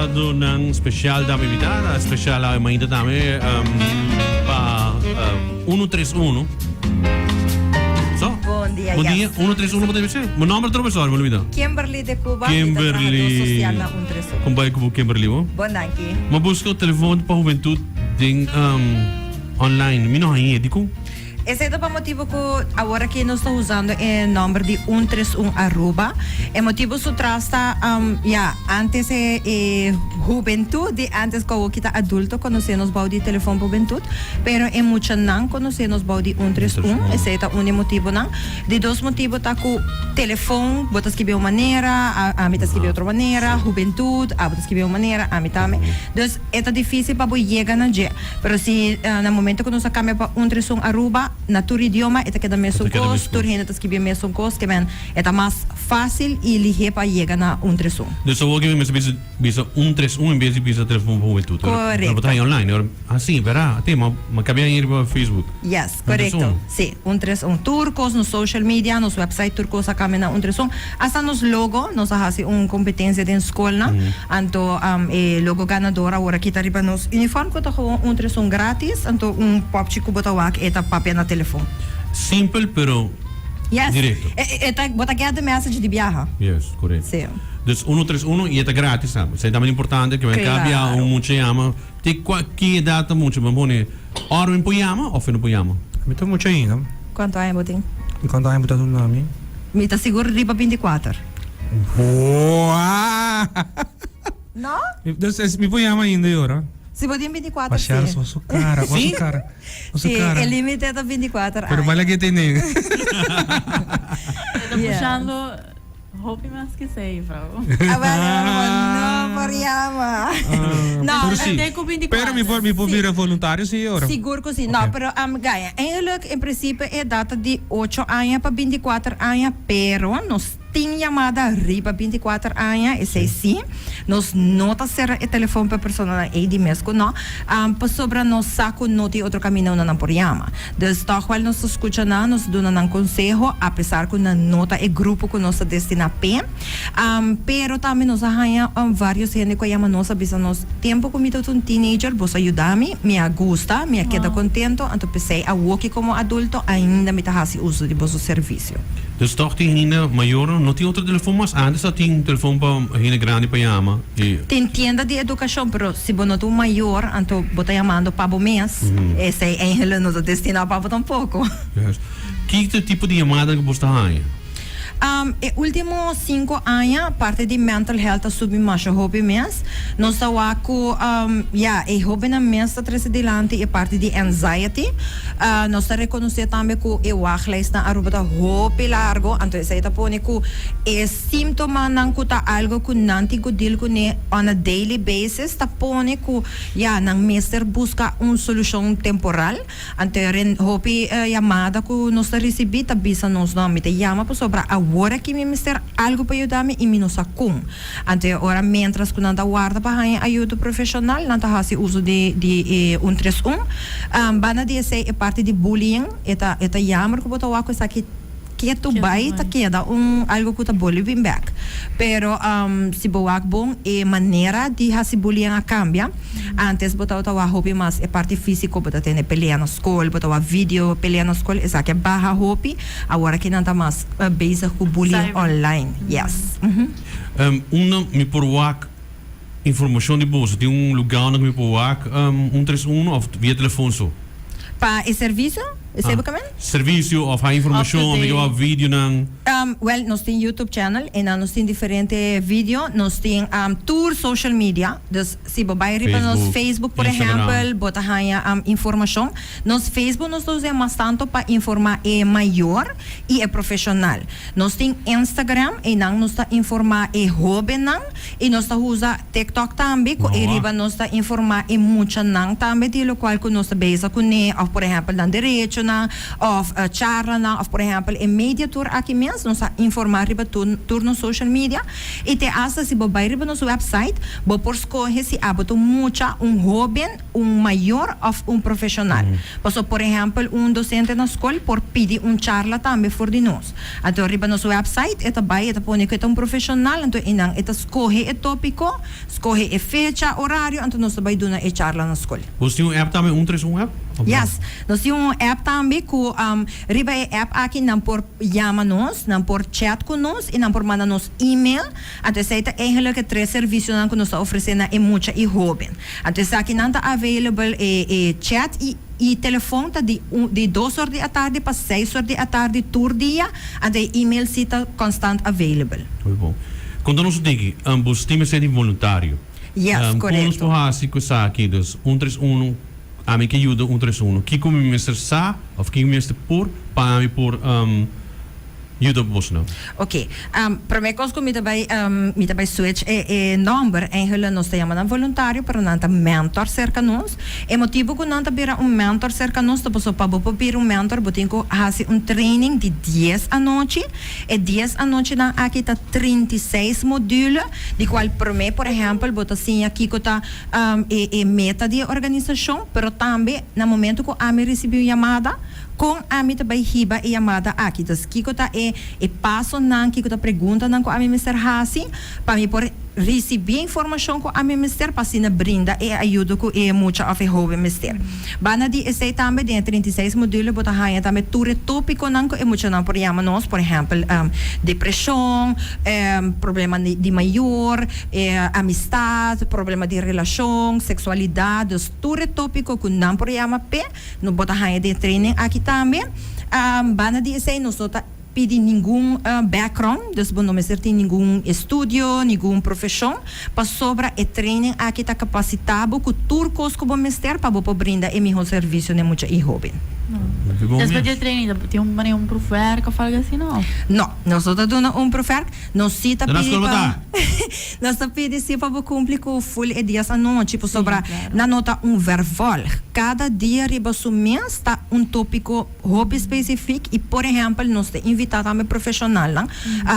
Invitadonan special tambe invitada special awe mainta tambe pa 131. So? Bon dia, Bon dia. yes. 131 bo ta bisa? Bo nomber trobe sorry, mi olbida. Kimberly de Cuba, mi ta trahador Kimberly. social na 131. Kon bai ku bo Kimberly bo? Bon danki. Mi a buska un telefon pa hubentud den online. Mi no hañ'é. Dikon? Esei ta pa motibu ku awor aki nos ta usando e nòmber di un tres un Aruba. E motibu su tras ta, ya, ántes e e hubentut di ántes ku awor ki ta adulto konosé nos bou di Telefon pa Hubentut, pero e muchanan konosé nos bou di un tres un. Esei ta un di motibunan. Di dos motibu ta ku telefon bo ta skibi un manera, ami ta skibi otro manera, hubentut, abo ta skibi un manera, ami tambe. Dus e ta difísil pa bo yega na dje. Pero si na momento ku nos a kambia pa un tres un Aruba, na tur idioma e ta keda mesun kos, tur hende ta skibi e mesun kos, ke men e ta mas fásil i lihé pa yega na un tres un. Dus awor ke mi mester bisa bisa un tres un en bes di bisa telefon pa hubentud. Korekto. Bo ta haña online. Ora, ah si, bèrda, te, ma ma kabia haña riba Facebook. Yes, Un tres korekto. un. Si, un tres un. Tur kos, nos social media, nos website, tur kos a kambia na un tres un. Asta nos logo, nos a hasi un kompetensia den skolnan. Anto e logo ganador awor aki ta riba nos uniform ku ta gewoon un tres un gratis, anto un popchi ku bo ta wak e ta papia na telefon. Simpel pero Yes. directo. E ta bo ta get de message di biaha. Yes, correcto. Si. Dus uno tres uno y e ta gratis tambe. Esei tambe ta importante ke men ka bia un mucha yama te kua ki edad ta mucha men pone ora men por yama of e no por yama. Mi ta mucha ainda. Kuantu aña bo tin? I kuantu aña bo ta duna mi? Mi ta sigur riba bintikuater. Boa! No? Dus es mi por yama ainda e ora? Si bo tin bintikuater si. Bashar su su cara, su cara, su Si, cara. e limite ta bintikuater Pero aña. bala ke tene. E ta pushando hopi mas ke esei, vrouw. Awel, bo no por yama. No, Pero si. Te ku bintikuater. Pero mi por mi por bira voluntario si e ora. Sigur ku si. No, pero Gaia, eigenlijk en principe e edad ta di ocho aña pa bintikuater aña, pero nos tin yamada riba bintikuater aña, esei sí. Nos no ta sera e telefon pa e personanan ei di mes ku no, pasobra nos sa ku no tin otro kaminda unda nan por yama. Dus tòg wèl nos ta skucha nan, nos ta duna nan konseho, apesar ku nan no ta e grupo ku nos ta destiná p'e. Pero tambe nos a haña vários hende ku a yama nos a bisa nos, Tempu ku mi tabata un teenager, boso a yuda mi, mi a gusta, mi a keda kontento, anto p'esei awoki komo adulto ainda mi ta hasi uso di boso servisio. Dus tòg tin hende mayor no tin otro telefon mas? Antes a tin telefon pa hende grandi pa yama i. Tin tienda di edukashon, pero si bo no ta un mayor, anto bo ta yamando pa bo mes, esei eindelijk no ta destiná pa bo tampoko. Juist. Ki ta e tipo di yamadanan ku bo sta haña? E ultimo sinku aña parti di mental health a subi masha hopi mes. Nos ta wak ku ya e hobennan mes ta trese dilanti e parti di anxiety. Nos ta rekonosé tambe ku e wachtlijst na Aruba ta hopi largo, anto esei ta pone ku e símptomanan ku ta algo ku nan tin ku deal kuné on a daily basis ta pone ku ya nan mester buska un solushon temporal. Anto ren hopi yamada ku nos ta risibí ta bisa nos, No, mi ta yama pasobra awor aki mi mester algu pa yuda mi i mi no sa kon. Anto e ora miéntras ku nan ta warda pa haña ayudo profeshonal, nan ta hasi uso di di e un tres un. Banda di esei e parti di bullying e ta e ta yamer ku bo ta wak ku esaki ketu bai ta keda un algu ku ta boli bin bek. Pero si bo wak bon e manera di hasi bullying a kambia. Antes bo tabata wak hopi mas e parti físiko, bo ta tene pelea na skol, bo ta wak video pelea na skol, esaki a baha hopi. Awor aki nan ta mas bezig ku bullying online. Yes. Unda mi por wak informashon di boso? Tin un lugá unda ku mi por wak un tres uno òf via telefon so? Pa e servisio? Esei bo ke men? Servisio òf hay informashon òf mi ke wak videonan? Wèl, nos tin YouTube channel i nan nos tin diferente video. Nos tin tur social media. Dus si bo bai riba nos Facebook por ehèmpel bo ta haña informashon. Nos Facebook nos ta usa mas tantu pa informá e mayor i e profeshonal. Nos tin Instagram, einan nos ta informá e hóbennan i nos ta usa TikTok tambe ku ei riba nos ta informá e muchanan tambe di lokual ku nos ta bezig kuné òf por ehèmpel nan derechonan. eventonan òf charlanan òf por ehèmpel e media tour aki mes nos a informá riba tur nos social media i te asta si bo bai riba nos website bo por skohe si abo ta un mucha, un hóben, un mayor òf un profeshonal. Paso por ehèmpel un dosente na skol por pidi un charla tambe for di nos. Anto riba nos website e ta bai e ta pone ku e ta un profeshonal anto einan e ta skohe e tópiko, skohe e fecha, orario anto nos ta bai duna e charla na skol. Nos tin un app tambe, un tres un app? Of no? Yes, nos tin un app tambe ku riba e app aki nan por yama nos, nan por chat ku nos i nan por manda nos email. Anto esei ta eigenlijk e tres servisionan ku nos ta ofresé na e mucha i hóben. Anto esakinan ta available e e chat i i telefon ta di un di dos or di atardi pa seis or di atardi tur dia, anto e email si ta constant available. Muy bon. Konta nos un tiki, bo tin mester di voluntario. Yes, Kon nos korekto. por hasi ku esaki? Dus un tres uno, ami ke yuda un tres uno. Kiko mi mester sa òf kiko mi mester por pa ami por yuda bosnan? Ok, prome kos ku mi ta bai mi ta bai switch e e nòmber, eigenlijk nos ta yama nan voluntario pero nan ta mentor serka nos. E motibu ku nan ta bira un mentor serka nos ta pasobra pa bo por bira un mentor bo tin ku hasi un training di dies anochi. E dies anochinan aki ta 36 module, di kual prome por ehèmpel bo ta siña kiko ta e e meta di e organisashon, pero tambe na momento ku ami risibí un yamada, kon ami ta bai hiba e yamada aki. Dus kiko ta e e pasonan, kiko ta preguntanan ku ami mester hasi pa mi por risibí e informashon ku ami mester pa asina brinda e ayudo ku e mucha òf e hóben mester. Banda di esei tambe den e 36 module bo ta haña tambe tur e tópikonan ku e muchanan por yama nos, por ehèmpel depreshon, problema di mayor, amistat, problema di relashon, seksualidat, dus tur e tópiko ku nan por yama p'e no bo ta haña den e training aki tambe. Banda di esei nos no ta pidi ningun background, dus bo no mester tin ningun estudio, ningun profeshon, pasobra e training aki ta kapasitá bo ku tur kos ku bo mester pa bo por brinda e mihó servisio na e mucha i hóben. Despues di e training ta tin un manera un proefwerk of algo asina of? No, nos no ta duna un proefwerk, nos si ta Na pidi skol bo pa ta? nos ta pidi si pa bo kumpli ku ful e dias anochi, pasobra nan no ta un vervolg. Kada dia riba su mes ta un tópiko Hopi specifiek y por ehempel nos ta invita tambe profesionalnan.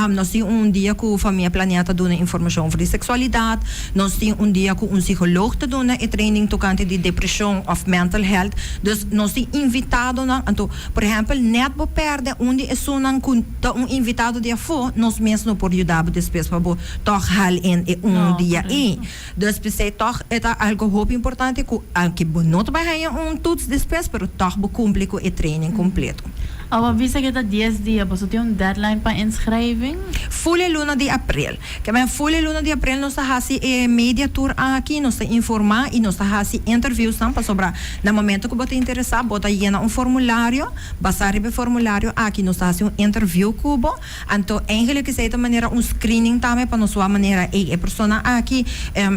Nos tin un dia cu Famia Planea ta duna informacion over di sexualidad, nos tin un dia cu un psicoloog ta duna e training tocante di depresion of mental health. Dus nos tin invitadonan, anto por ehempel net bo perde un di esunnan cu ta un invitado di afo, nos mes no por yuda bo despues pa bo toch haal in e un dia ey. Dus p'esei tòg e ta algo hopi importante ku aunke bo no ta bai haña un toets despues pero tòg bo kumpli ku e training kompleto. Awa bisa ke ta dies dia, boso tin un deadline pa inschrijving? Ful e luna di aprel. Ke men ful e luna di aprel nos ta hasi e media tour aki, nos ta informá i nos ta hasi interviewsnan pasobra na momento ku bo ta interesá bo ta yena un formulario, basá riba e formulario aki nos ta hasi un interview ku bo. Anto eigenlijk esei ta manera un screening tambe pa nos wak manera ey e persona aki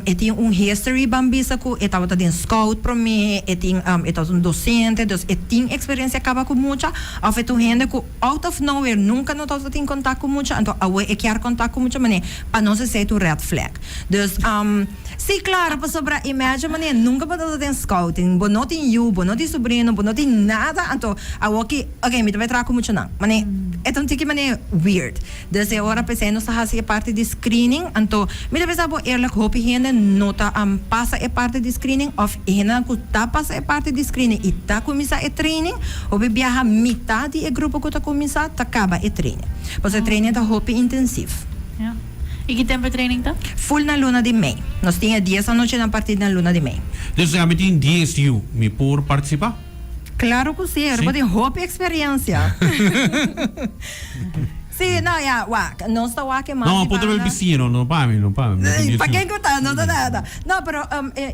e tin un history ban bisa cu e tabata den scout prome, e tin e tabata un docente dus e tin experiencia caba cu mucha of e ta un hende cu out of nowhere nunca no tabata tin contact cu mucha anto awe e kier contact cu mucha mane pa nos esei ta un red flag dus si claro pasobra imagine mane nunca bo tabata den scouting bo no tin yu bo no tin sobrino bo no tin nada anto awoki Ok, mi ta bai traha ku muchanan. Mane, e ta un tiki mane weird. Dus e ora p'esei nos ta hasi e parti di screening. Anto, mi ta bisa bo eerlijk, hopi hende no ta pasa e parti di screening òf e hendenan ku ta pasa e parti di screening i ta kuminsá e training, hopi biaha mitá di e grupo ku ta kuminsá ta kaba e training. Pasobra e training ta hopi intensief. Ja. I ki tempu e training ta? Full na luna di mei. Nos tin e dies anochi nan parti na luna di mei. Dus ami tin dies yu, mi por partisipá? Claro cu si, bo tin hopi experiencia. Si, no, ya, wak, nos ta wak e mas No, di puntra banda. mi bisiña, no, no pa mi, no pa mi. No Pa ken cu ta, no ta nada. No, pero,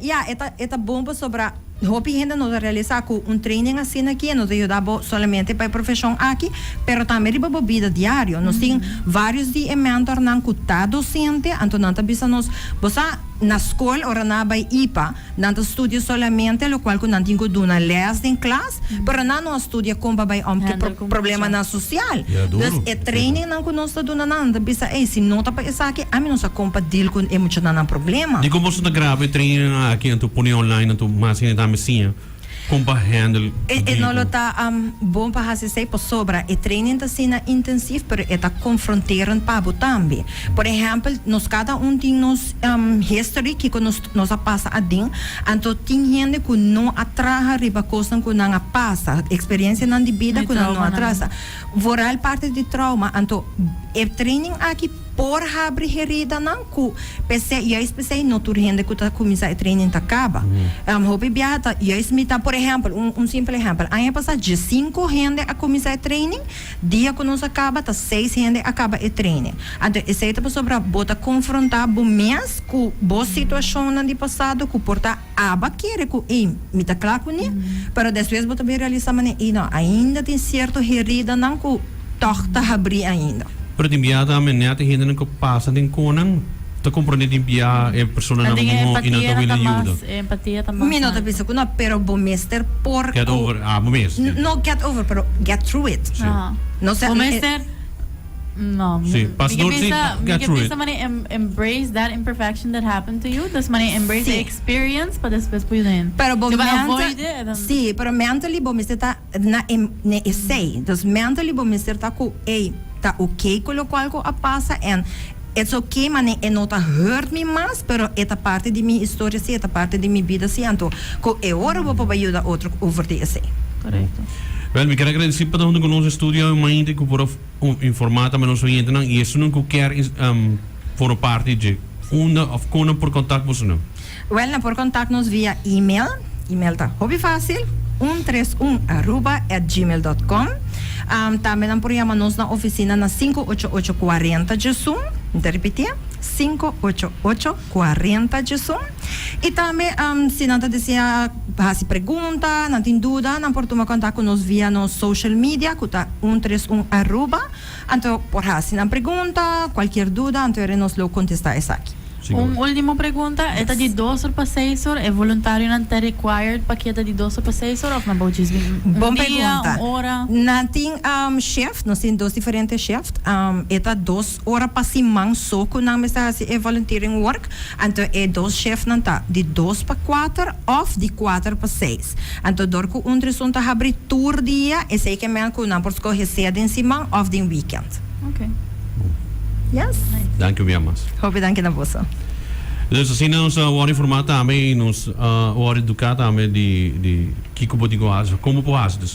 ya, e ta, e ta bon pasobra hopi hende no ta realisa cu un training asina aki no ta yuda bo solamente pa e profesion aki, pero tambe riba bo bida diario. Nos tin varios di e mentornan cu ta docente, anto nan ta bisa nos, bo sa, na scol ora nan a bay ipa, Nan ta studia solamente locual cu nan tin cu duna les den klas, pero nan no a studia con pa bay om cu Handle cu problemanan mucha. social. Ja, duro. Dus e trainingnan cu nos ta duna nan, nan ta bisa, ey, si no ta pa esaki, ami no sa con pa deal cu e muchanan nan problema. Dicon boso ta graba e trainingnan aki anto pone online anto mas hende tambe siña? Kon pa handle E e no lo ta bon pa hasi esei pasobra e training ta asina intensief pero e ta confronterend pa bo tambe. Por ehempel, nos kada un tin nos history kiko nos nos a pasa aden, anto tin hende ku no a traha riba kosnan ku nan a pasa, eksperensianan di bida ku nan no a traha. Vooral parti di trauma, anto e training aki por habri heridanan ku p'esei, juist p'esei no tur hende ku ta kuminsá e training ta kaba. Hopi biaha ta juist mi ta, por ehèmpel, un un simpel ehèmpel, aña pasá diesinku hende a kuminsá e training, dia ku nos a kaba ta seis hende a kaba e training. Anto esei ta pasobra bo ta konfrontá bo mes ku bo situashonnan di pasado ku por ta Aba kere ku ey mi ta kla kuné, pero despues bo ta bin realisá manera ey no, ainda tin sierto heridanan ku tòg ta habrí ainda. Pero tin bia tambe nèt e hendenan ku pasa den konan ta komprondé tin bia e personanan mihó i nan ta wili yuda. Mi no ta bisa ku no, pero bo mester por Get over, ah bo mes. No get over, pero get through it. No Bo mester. No. Sí, pas Mi ke door, sí, bisa, mi get ke through bisa it. manera em, embrace that imperfection that happened to you. Dus manera embrace the Sí. experience pa despues por yuda hende. Pero bo Si bo mental, avoid it, dan sí, pero mentally bo mester ta na e, na esei. Dus mentally bo mester ta ku, ey, ta oké ku lokual ku a pasa en it's oké manera e no ta hurt mi mas, pero e ta parti di mi historia sí, e ta parti di mi bida sí, anto ku e ora bo por bai yuda otro over di esei. Correcto. Wel, mi kier agradeci pa ta hunto cu nos estudio awe mainta cu por a informa tambe nos oyentenan y esunnan cu kier forma parti dje. Unda of con nan por contact bosonan? Wel, nan por contact nos via email. Email ta hopi facil, un tres un aruba at gmail dot com. Tambe nan por yama nos na oficina na 588 40 djesun. Mi ta ripiti, 588 40 djesun. I tambe si nan ta desea hasi pregunta, nan tin duda, nan por tuma kontak ku nos via nos social media ku ta un tres un Aruba. Anto por hasi nan pregunta, kualkier duda, anto ere nos lo kontestá esaki. Un ultimo pregunta, e ta di dos or pa seis or, e voluntarionan ta required pa keda di dos or pa seis or of nan por djis bin un Bon dia, pregunta. un ora? Nan tin shift, nos tin dos diferente shift. E ta dos ora pa siman so ku nan mester hasi e volunteering work. Anto e dos shiftnan ta di dos pa kuater òf di kuater pa seis. Anto dor ku un tresun ta habri tur dia, esei ke men ku nan por skohe sea den siman òf den weekend. Ok. Yes. Danki un bia mas. Hopi danki na boso. Dus asina nos a wòrdu informá tambe i nos a wòrdu eduká tambe di di kiko bo tin ku hasi, komo por hasi. Dus.